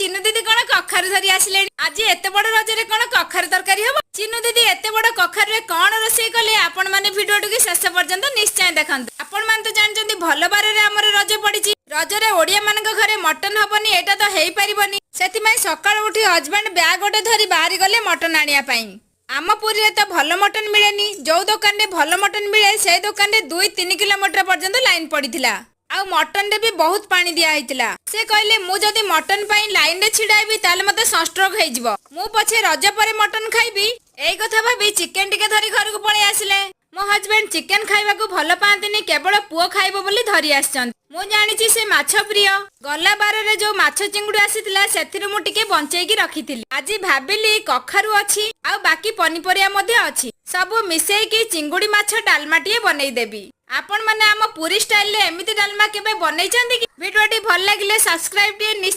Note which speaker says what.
Speaker 1: ଚିନୁ ଦିଦି କଣ କଖାରୁ ଧରି ଆସିଲେଣି? ଆଜି ଏତେ ବଡ ରଜରେ କଣ କଖାରୁ ତରକାରୀ ହବ? ଚିନୁ ଦିଦି ଏତେ ବଡ କଖାରୁରେ କଣ ରୋଷେଇ କଲେ, ଆପଣ ମାନେ ଭିଡିଓଟିକୁ ଶେଷ ପର୍ଯ୍ୟନ୍ତ ନିଶ୍ଚୟ ଦେଖନ୍ତୁ। ଆପଣ ମାନେ ତ ଜାଣିଛନ୍ତି, ଭଲ ବାରରେ ଆମର ରଜ ପଡିଛି। ରଜରେ ଓଡିଆ ମାନଙ୍କ ଘରେ ମଟନ ହବନି, ଏଇଟା ତ ହେଇପାରିବନି। ସେଥିପାଇଁ ସକାଳୁ ଉଠି ହଜବେଣ୍ଡ ବ୍ୟାଗ ଗୋଟେ ଧରି ବାହାରି ଗଲେ ମଟନ ଆଣିବା ପାଇଁ। ଆମ ପୁରୀରେ ତ ଭଲ ମଟନ ମିଳେନି। ଯୋଉ ଦୋକାନରେ ଭଲ ମଟନ ମିଳେ, ସେ ଦୋକାନରେ 2-3 କିଲୋମିଟର ପର୍ଯ୍ୟନ୍ତ ଲାଇନ ପଡିଥିଲା ଆଉ ମଟନରେ ବି ବହୁତ ପାଣି ଦିଆ ହେଇଥିଲା। ସେ କହିଲେ, ମୁଁ ଯଦି ମଟନ ପାଇଁ ଲାଇନରେ ଛିଡା ହେବି, ତାହେଲେ ମତେ ସନଷ୍ଟ୍ରୋକ ହେଇଯିବ। ମୁଁ ପଛେ ରଜ ପରେ ମଟନ ଖାଇବି। ଏଇ କଥା ଭାବି ଚିକେନ ଟିକେ ଧରି ଘରକୁ ପଳେଇ ଆସିଲେ। ମୋ ହଜବେଣ୍ଡ ଚିକେନ ଖାଇବାକୁ ଭଲ ପାଆନ୍ତିନି, କେବଳ ପୁଅ ଖାଇବ ବୋଲି ଧରି ଆସିଛନ୍ତି। ମୁଁ ଜାଣିଛି ସେ ମାଛ ପ୍ରିୟ। ଗଲା ବାରରେ ଯୋଉ ମାଛ ଚିଙ୍ଗୁଡି ଆସିଥିଲା, ସେଥିରୁ ମୁଁ ଟିକେ ବଞ୍ଚେଇକି ରଖିଥିଲି। ଆଜି ଭାବିଲି କଖାରୁ ଅଛି ଆଉ ବାକି ପନିପରିବା ମଧ୍ୟ ଅଛି, ସବୁ ମିଶେଇକି ଚିଙ୍ଗୁଡି ମାଛ ଡାଲମାଟିଏ ବନେଇଦେବି। ଆପଣ ମାନେ ଆମ ପୁରୀ ଷ୍ଟାଇଲରେ ଏମିତି ଡାଲମା କେବେ ବନେଇଛନ୍ତି କି? ଭିଡିଓଟି ଭଲ ଲାଗିଲେ ସବସ୍କ୍ରାଇବ ଟିକେ ନିଶ୍ଚୟ